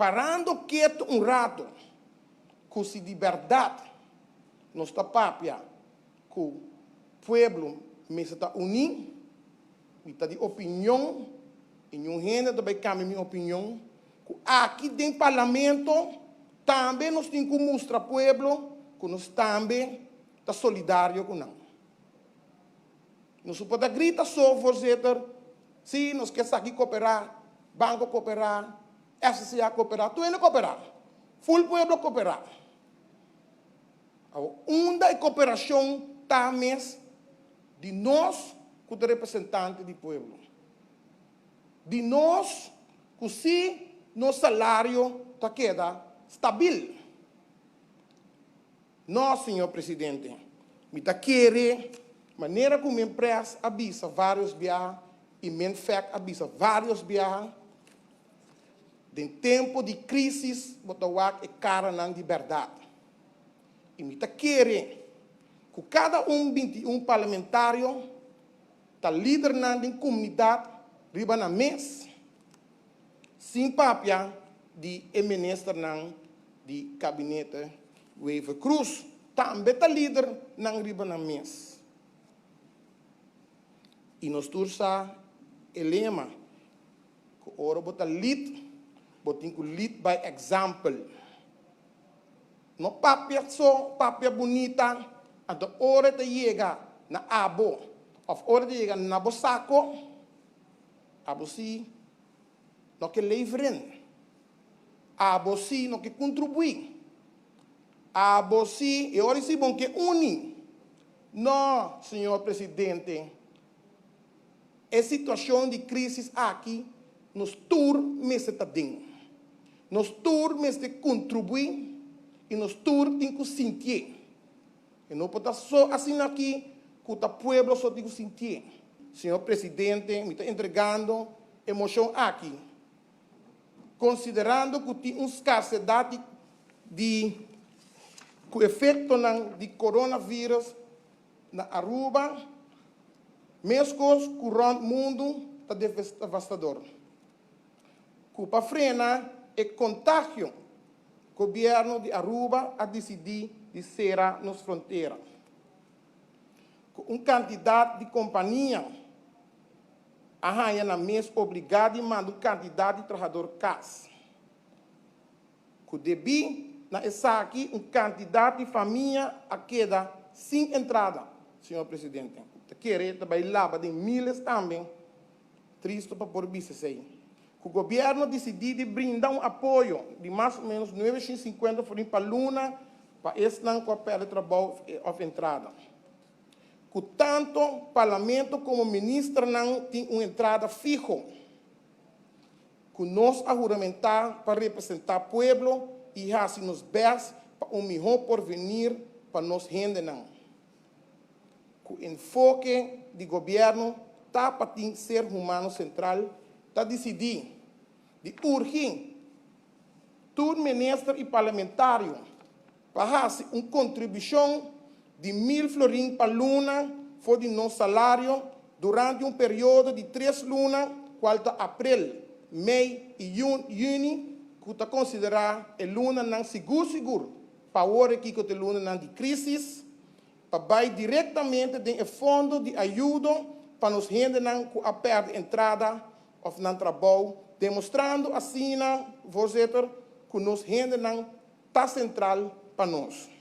Parando ketu un ratu, ku si di bèrdat nos ta papia ku pueblo mester ta uní, mi ta di opinion i niun hende ta bai kambia mi opinion, ku aki den Parlamento tambe nos tin ku mustra pueblo ku nos tambe ta solidario ku nan. Nos no por ta grita so, voorzitter, si nos ke esaki koperá, banko koperá, FCCA koperá, tur hende koperá, ful pueblo koperá. Awor, unda e koperashon ta mes di nos ku ta representante di pueblo? Di nos ku si nos salario ta keda stabil. No, señor Presidente, mi ta kere manera ku Minpres a bisa vários biaha i Minfec a bisa vários biaha, den tempu di krísis bo ta wak e karanan di bèrdat. I mi ta kere ku kada un 21 parlamentario ta lidernan den komunidat riba nan mes, sin papia di e ministernan di kabinete Wever-Croes tambe ta lidernan riba nan mes. I nos tur sa e lema ku ora bo ta lead, bo tin ku lead by example. No papia so, papia bunita, anto ora ta yega na abo òf ora ta yega na bo sako, abo sí no ke leveren. Abo sí no ke kontribuí. Abo sí, e ora sí bo ke uni. No, señor Presidente, e situashon di krísis aki nos tur mester ta den. Nos tur mester kontribuí i nos tur tin ku sintié. E no por ta so asina aki ku ta pueblo so tin ku sintié. Señor Presidente, mi ta entregando e moshon aki, konsiderando ku tin un skarsedat di ku efektonan di coronavirus na Aruba, meskos ku rònt mundu, ta devastador. Ku pa frena e kontagio, gobièrnu di Aruba a disidí di sera nos frontera. Ku un kantidat di kompania a haña nan mes obligá di manda un kantidat di trahador kas. Ku debí na esaki un kantidat di famia a keda sin entrada, señor Presidente. Ta kere ta bai laba den miles tambe, tristu pa por bisa esei. Ku gobièrnu a disidí di brinda un apoyo di mas o ménos 950 florin pa luna pa esnan ku a pèrdè trabou òf entrada. Ku tantu Parlamento komo ministernan tin un entrada fiho. Ku nos a huramentá pa representá pueblo i hasi nos bèst pa un mihó porvenir pa nos hendenan. Ku enfoke di gobièrnu ta pa tin ser humano sentral, ta disidí di urgi tur minister i parlamentario pa hasi un kontribushon di 1000 florin pa luna for di nos salario durante un periodo di 3 luna, kual ta aprel, mei i yüni, ku ta konsiderá e lunanan sigur sigur pa awor aki ku ta e lunanan di krísis, pa bai direktamente den e fondo di ayudo pa nos hendenan ku a pèrdè entrada òf nan trabou, demostrando asina, voorzitter, ku nos hendenan ta sentral pa nos.